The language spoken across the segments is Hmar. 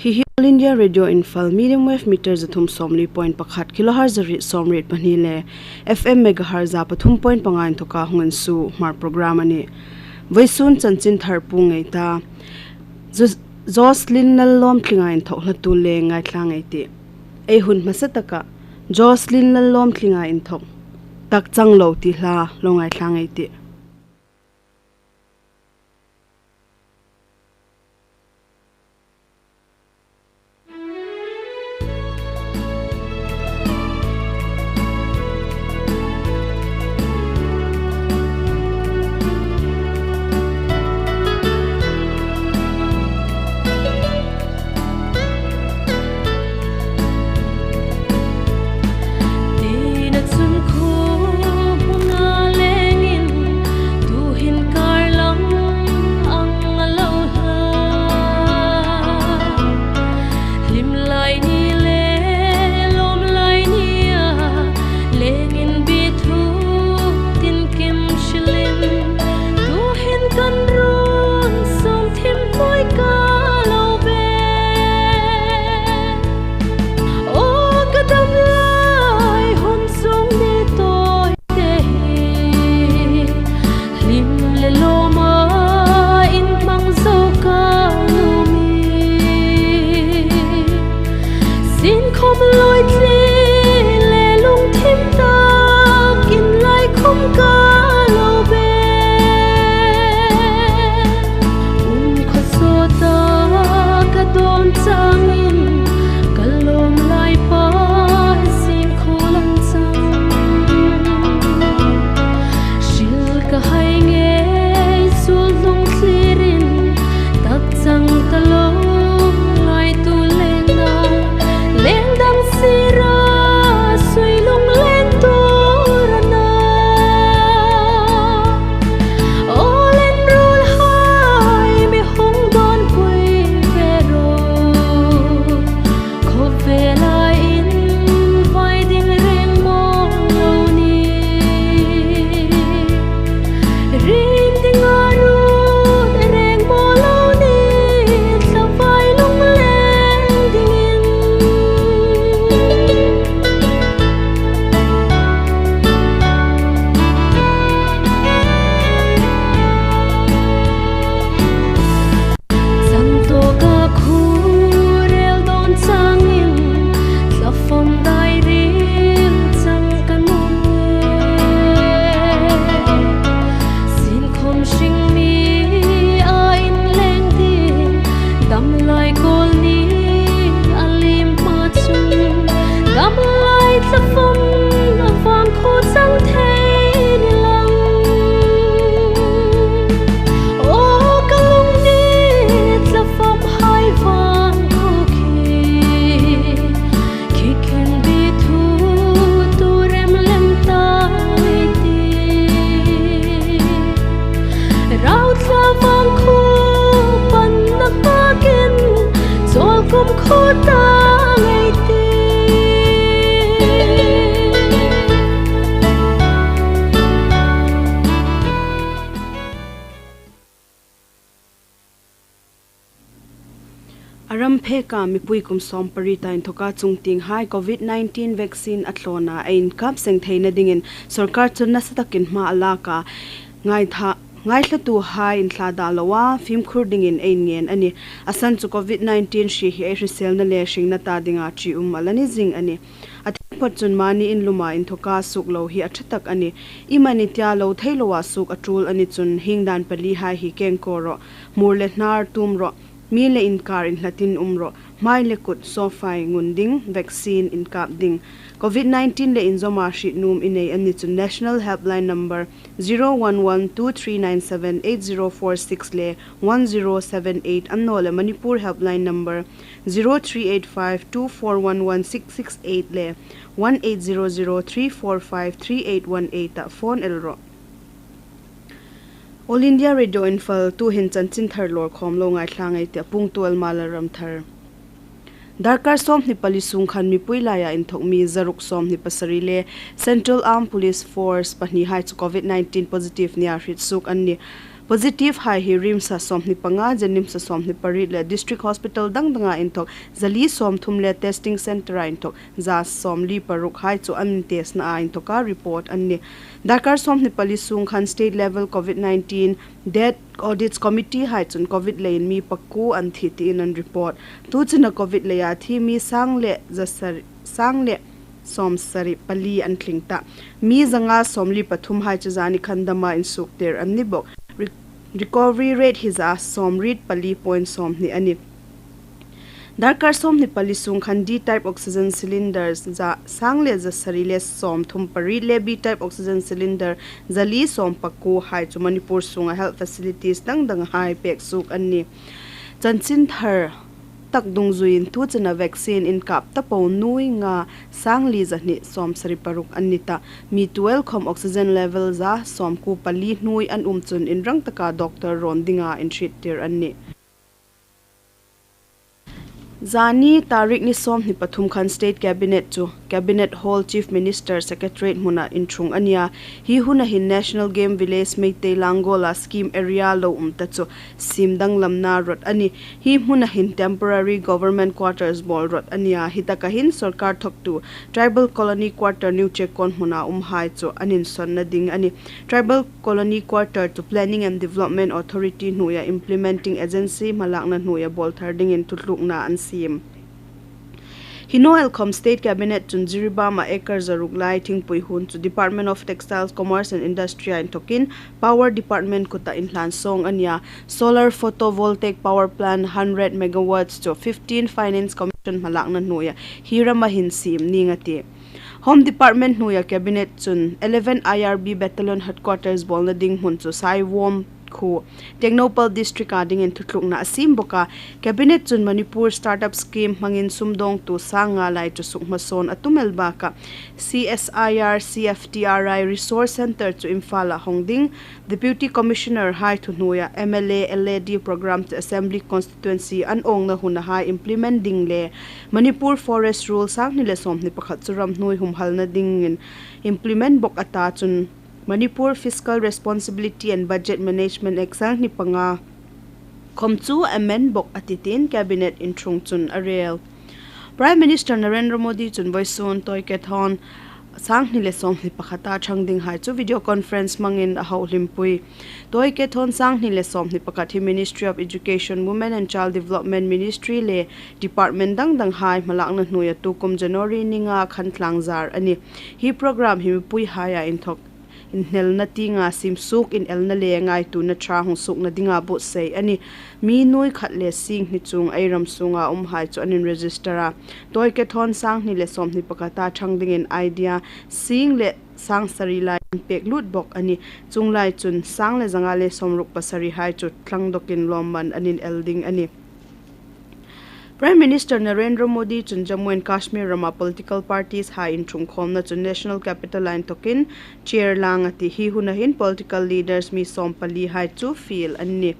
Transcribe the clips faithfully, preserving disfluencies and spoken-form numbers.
Hi hi All India Radio Imphal, medium wave meter za thum sawmli point pakhat, kilohertz za riet sawmriet pahni le F M megahertz za pathum point panga inthoka hung insuo Hmar program a nih. Vawisun chanchin thar puong ngei ta. Jo-, Jocelyn Lallawmtlinga inthok hlatu le ngaithla ngei ei tih. Ei hun hmasa taka Jocelyn Lallawmtlinga inthok tak chang lo ti hla lo ngaithla ngei ei tih. Tina chun khuo hmuna lengin tuhin kar lam ang a lo hla. Hlim lai ni le lawm lai nia lengin bi thu tin kim hrilin tuhin kan run sawm thim hmui ka lo ve. Aw ka dam lai hun sung ni tawi te hi hlim le lawma inhmang zo ka nuom ie. Sin khom loi tli le lungthim tak inlai khom ka lo be. Um khaw sawta ka dawn changin ka lawm lai pa sin khaw lang chang. Hril ka hai ngei suol hnung thlirin tak chang ta lo lai tu lengna leng dang sira sui lung leng tur a na. Aw leng ruol hai mi hung dawn pui ve ro. Khawvela invai ding reng maw lo ni. Ring dinga ruot reng maw lo ni. Thlavai lung leng dingin. Chan tawka khuo rel dawn changin tla fam dai ril chang ka nuom e. Sin khom hring mi a inleng ding dam lai kawl ni a liem hma chun dam lai tla fam a vang khuo chang thei ni lang. Aw ka lung ni tla fam hai vang khuo khi, khi khen bi thu tu rem lem ta ei ti. Rau tla vang khuo pan na ka ken chawl kum khuo ta ei ti. A ram pheka mipui kum sawm pariet ta inthoka chungtieng hai Covid nineteen vaccine a thlawna ei inkap seng theina dingin sorkar chun nasa takin hma a lak a. Ngaitha, ngaithlatu hai inthla dah loa fimkhur dingin ei ngen a nih. A san chu Covid nineteen hri hi ei hriselna le hringna ta dinga ṭium a la ni zing a nih. A thei phot chun mani in luma inthoka suok lo hi a ṭha tak a nih. Iemani tia lo thei loa suok a ṭul a ni chun hieng dan pali hai hi keng ko rawh, hmur le hnar tum rawh, mi le inkar inhlatin um rawh, hmai le kut sawfai ngun ding, vaccine inkap ding. Covid nineteen le inzawma hriet nuom i nei a ni chun National Helpline number zero one one two three nine seven eight zero four six le one zero seven eight an naw le Manipur Helpline number zero three eight five two four one one six six eight le one eight zero zero three four five three eight one eight ah phone el rawh. All India Radio Imphal, tuhin chanchin thar lawr khawm lo ngaithla ngei ei tih, a puongtu Almala Ramthar. Darkar sawmhni pali sung khan mipui laia inthok mi zaruk sawmhni pasari le Central Armed Police Force pahni hai chu Covid nineteen positive nia hriet suok an nih. Positive hai hi RIMS-a sawmhni panga, JNIMS-a sawmhni pariet le district hospital dang danga inthok zali sawmthum le testing centre-a inthok za sawmli paruk hai chu an test-na a inthoka report an nih. Darkar sawmhni pali sung khan state level COVID nineteen death audits committee hai chun COVID leiin mi pakuo an thi tiin an report. Tu chena COVID leia thi mi sang le za sari, sang le sawmsari pali an tling ta. Mi zanga sawmli pathum hai chu zani khan dama insuoktir an ni bawk. Re-, recovery rate hi za sawmriet pali point sawmhni a nih. Darkar sawmhni pali sung khan D-type oxygen cylinders za sang le za sari le sawmthum pariet le B-type oxygen cylinder zali sawmpakuo hai chu Manipur sunga health facilities dang dang hai pek suok an nih. Chanchinthar tak dungzuiin tu chena vaccine inkap ta po nuoi nga sangli zahni sawmsari paruk an ni ta. Mi tu el khawm oxygen level za sawmkuo pali hnuoi an um chun inrang taka doctor rawn dinga inhriettir an nih. Zani tarik ni sawmhni pathum khan State Cabinet chu Cabinet Hall, Chief Minister Secretariat hmuna inṭhung a nih a. Hi huna hin National Game Village Meitei Langol-a scheme area lo um ta chu siem danglamna rawt a nih. Hi hmuna hin temporary government quarters bawl rawt a nih a. Hi taka hin sawrkar thawktu Tribal Colony Quarter New Checkon hmuna um hai chu an insawnna ding a nih. Tribal Colony Quarter chu Planning and Development Authority hnuoia implementing agency hmalakna hnuoia bawl thar dingin thutlukna an siem. Hi naw el khawm State Cabinet chun Jiribam-a acre zaruk lai thingpui hun chu Department of Textiles, Commerce and Industry-a inthokin Power Department kuta inhlan sawng a nih a. Solar photovoltaic power plant hundred megawatts chu fifteen Finance Commission hmalakna hnuoia hi rama hin siem ning a tih. Home Department hnuoia Cabinet chun eleven I R B Battalion Headquarters bawlna ding hmun chu Saiwam khuo, Tengnoupal District-a dingin thutlukna a siem bawk a. Cabinet chun Manipur Startup Scheme hmangin sumdawngtu sang nga lai chu sukhmasawn a tum el bakah C S I R C F T R I Resource Centre chu Imphal-a hawng ding, Deputy Commissioner hai thu hnuoia M L A L A D programme chu Assembly Constituency an awngna huna hai implement ding le Manipur Forest Rule sanghni le sawmhni pakhat chu ram hnuoi humhalna dingin implement bawk a ta chun Manipur Fiscal Responsibility and Budget Management Act sanghni panga khawm chu amend bawk a tih tiin Cabinet inṭhung chun a rel. Prime Minister Narendra Modi chun vawisun Toycathon sanghni le sawmhni pakhata ṭhang ding hai chu video conference hmangin a hohlimpui. Toycathon sanghni le sawmhni pakhat hi Ministry of Education, Women and Child Development Ministry le department dang dang hai hmalakna hnuoia tukum January ni nga khan tlangzar a nih. Hi programme hi mipui haia inthok inhnelna tienga siem suok, inelna le ngaituona ṭha hung suokna dinga buotsai a nih. Mi nuoi khat le sing hni chuong ei ram sunga um hai chu an inregister a. Toycathon sanghni le sawmhni pakhata ṭhang dingin idea sing le sang sari lai an pek lut bawk a nih. Chuong lai chun sang le za nga le sawmruk pasari hai chu tlang dawkin lawmman an inel ding a nih. Prime Minister Narendra Modi chun Jammu and Kashmir rama political parties hai inṭhungkhawmna chu National Capital-a inthokin chair lang a tih. Hi huna hin political leaders mi sawmpali hai chu fiel an nih.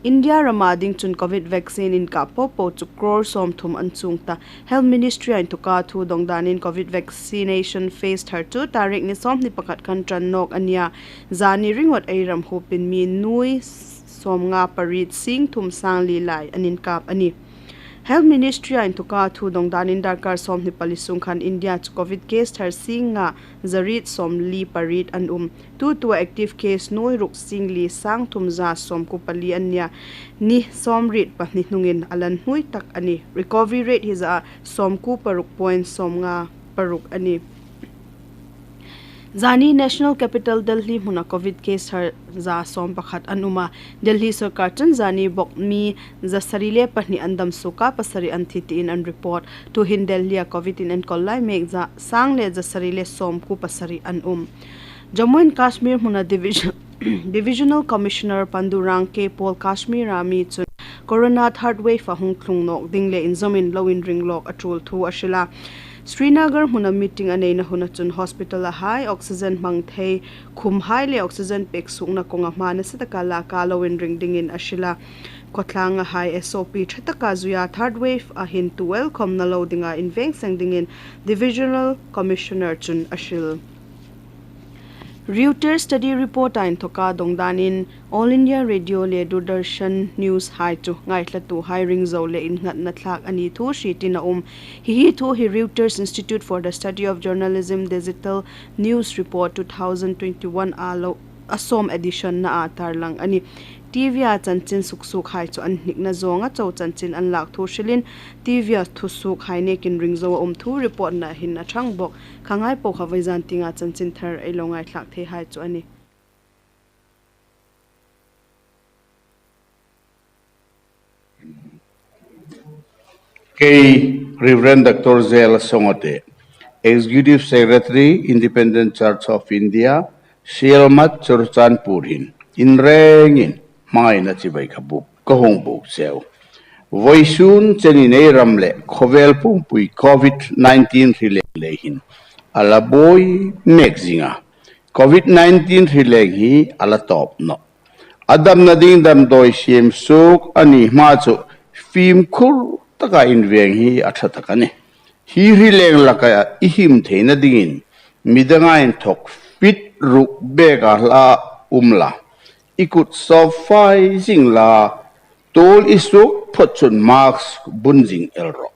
India rama ding chun COVID vaccine inkap po po chu crore sawmthum an chuong ta. Health Ministry-a inthoka thu dawng danin COVID vaccination phase thar chu tarik ni sawmhni pakhat khan ṭan nawk a nih a. Zani ringawt ei ram hupin mi nuoi sawmnga pariet sing thum sangli lai an inkap a nih. Health Ministry-a inthoka thu dawng danin darkar sawmhni pali sung khan India chu COVID case thar sing nga zariet sawmli pariet an um. Tuta active case nuoi ruk singli sang thum za sawmkuo pali an nih a. Ni sawmriet pahni hnungin a lan hnuoi tak a nih. Recovery rate hi za sawmkuo paruk point sawmnga paruk a nih. Zani National Capital Delhi hmuna COVID case thar za sawmpakhat an um a. Delhi sawrkar chun zani bawk mi za sari le pahni an dam suoka, pasari an thi tiin an report. Tuhin Delhi-a COVID-in enkawl lai mek za sang le za sari le sawmkuo pasari an um. Jammu and Kashmir hmuna division, Divisional Commissioner Pandurang K Paul Kashmir-a mi chun Corona third wave-a hung tlung nawk ding le inzawmin lo inring lawk a ṭul thu a hril a. Srinagar hmuna meeting a neina huna chun hospital-a hai oxygen hmang thei khum hai le oxygen pek suokna kawnga hma nasa taka laka lo inring dingin a hril a. Khawtlanga hai S O P ṭha taka zuia third wave-a hin tu el khawm na lo dinga inveng seng dingin Divisional Commissioner chun a hril. Reuters study report-a inthawka dawng danin All India Radio le Doordarshan News hai chu ngaithlatuhai ring zo le innghatna thlak a ni thu hrietin a um. Hi hi thu hi Reuters Institute for the Study of Journalism Digital News Report two thousand twenty-one a lo, a sawm edition-na a tarlang a nih. T V-a chanchin suksukhai chu an hnikna zawnga chau chanchin an lak thu hrilin, T V-a thusukhai nekin ring zo a um thu report-na hin a ṭhang bawk. Khanghai po kha vawizan tienga chanchin thar ei lo ngaithlak theihai chu a nih. Kei Reverend Doctor Zel Songote, Executive Secretary, Independent Church of India, Sielmat, Churachandpur hin inrengin hmangaina chibai ka buk, ka hung buk cheu. Vawisun chenin ei ram le khawvel pumpui COVID nineteen hri leng lei hin a la buoi mek zing a. COVID nineteen hri leng hi a la tawp nawh. A damna ding damdawi siem suok a ni hma chu fimkhur taka inveng hi a ṭha tak a nih. Hi hri leng laka i him theina dingin midanga inthawk feet ruk beka hla um la, i kut sawp fai zing la, tuol i suok phawt chun mask bun zing el rawh.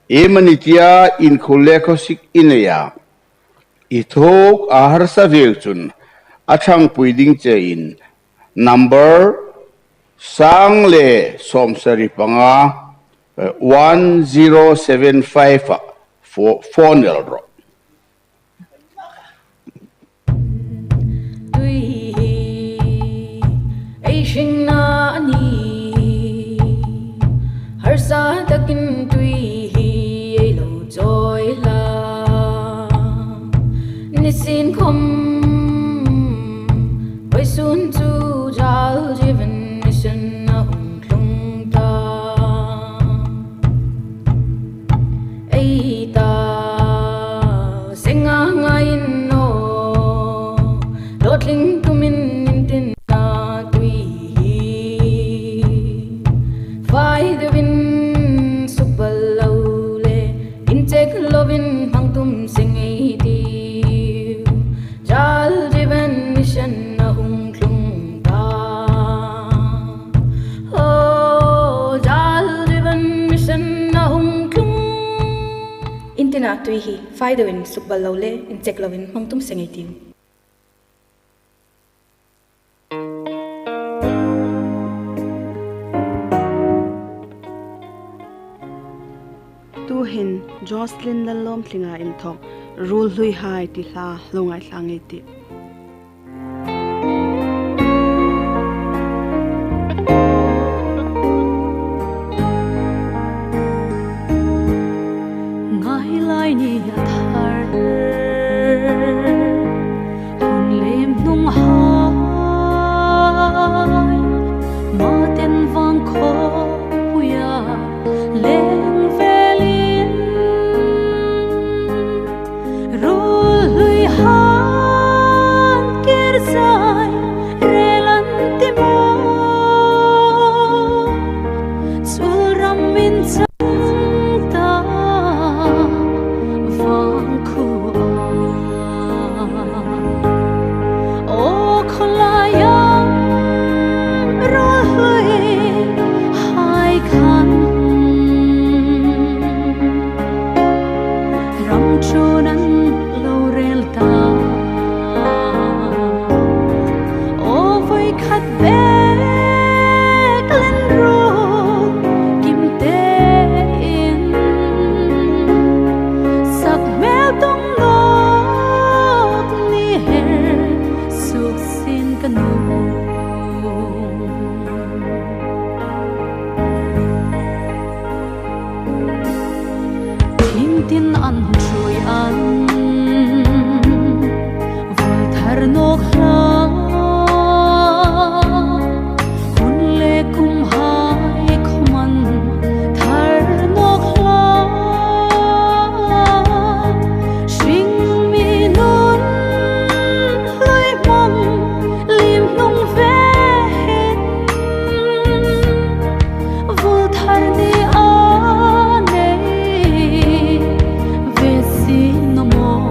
Iem a ni tia inkhur le khawsik i nei a, i thuok a harsa veu chun a ṭhangpui ding chein number sang le sawmsari panga, eh, one zero seven five-a fo-, phone el rawh. Tui hi ei hringna a nih. Harsa takin tui hi ei lo chawi hlak. Nisin khom vawisun chu Jal Jeevan Mission a hung tlung ta. Ei ta seng a ngaiin aw, hlawtling tumin intinna tui hi fai deuin sukbal lo le, inchek lovin hmang tum seng ei tiu. Jal Jeevan Mission a hung tlung ta. Oh, Jal Jeevan Mission a hung tlung. Intinna tui hi fai deuin sukbal lo le, inchek lovin hmang tum seng ei tiu. Tuhin Jocelyn Lalawmthlinga inthawk Ruolhluihai ti hla lo ngaithla ngei ei tih. Ngai lai ni a thar, hun lem hnung hai, maten vang khawpuia leng velin, ruolhlui han kir zai rel an ti maw, chul ram min chang ta vang khu a. Aw khawlai ang ruolhluihai khan ram ṭhuon an lo rel ta. Aw voi khat bek len ro kim tein, sak hmel tawng nawk ni her suok sin ka nuom. Thing tin an ṭhuoi an vul thar nawk hlak, hun le kum hai khawm an thar nawk hlak. Hring mi nun hlui hmang lim hnung ve hin, vul thar ni a nei ve si naw maw.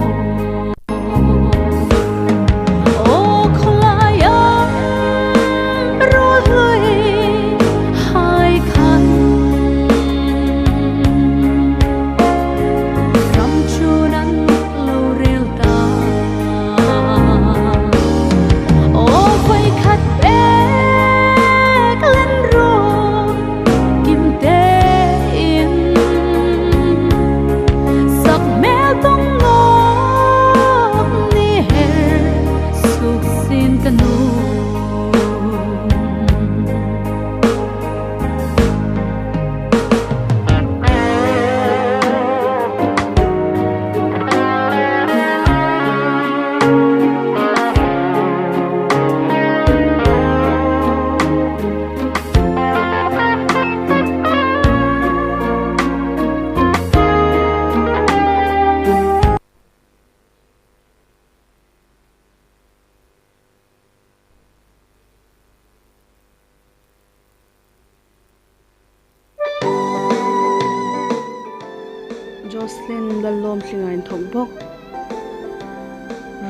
Lal lawm tlinga inthawk bawk.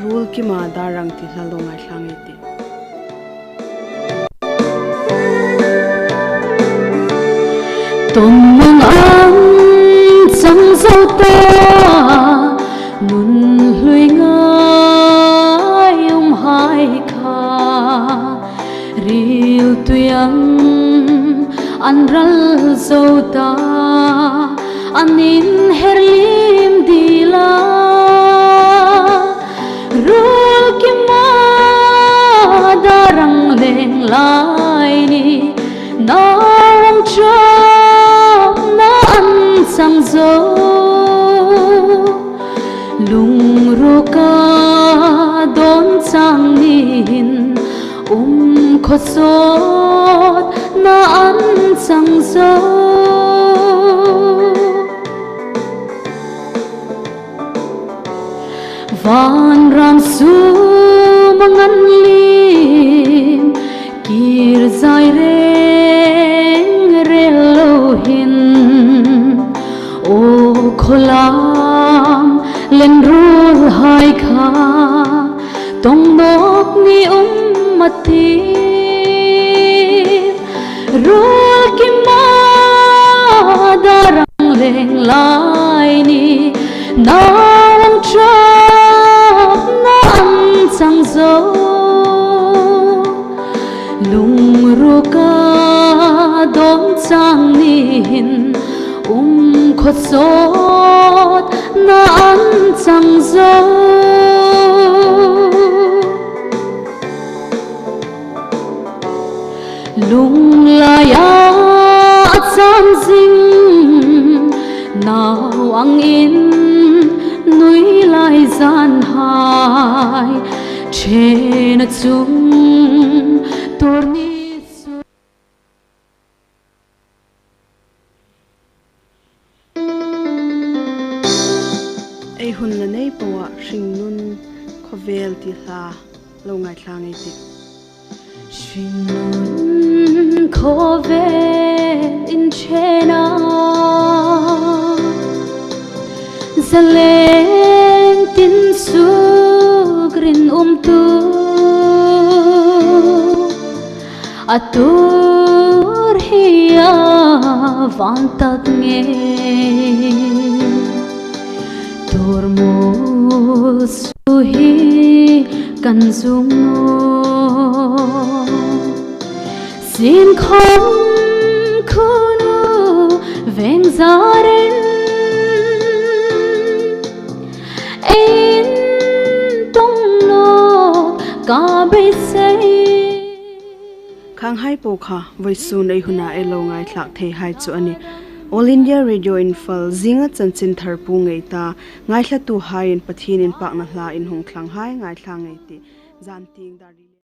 Ruolkima dar ang ti hla lo ngaithla ei tih. Tawmnga ang chang zo ta, nun hlui ngai umhai kha, ril tui ang an ral zo ta, an inher lim dila. Ruolkima dar ang leng lai ni, nau ang chawpna an chang zo. Lungruka dawn chang niin, um khawsawtna an chang zo. Vanram sum ang an lim, kir zai reng rel lo hin, aw khawlam lien ruolhai kha, tawng nawk ni um a tih. Ruolkima dar ang leng lai ni, nau ang chawpna an chang zo. Lungruka dawn chang niin, um khawsawtna an chang zo. Lunglaia a cham zing, nau angin nui lai zanhai, ṭhena chung tuor ni chu. Ei hun la nei poa hringnun khawvel ti hla lo ngaithla ei tih. Hringnun khawvel inṭhena, zaleng tin suk rinumtu, a tuor hi a vâng tak ngei. Tuor mul su hi kan zung naw. Sin khom khunu veng zarin, ei intawng nawk ka beisei. Khanghai po kha, vawisun ei huna ei lo ngaithlak theihai chu a nih. All India Radio Imphal, zinga chanchinthar pu ngei ta, ngaithlatuhaiin Pathien inpakna hla in hung thlanghai ngaithla ei tih. Zan tieng dar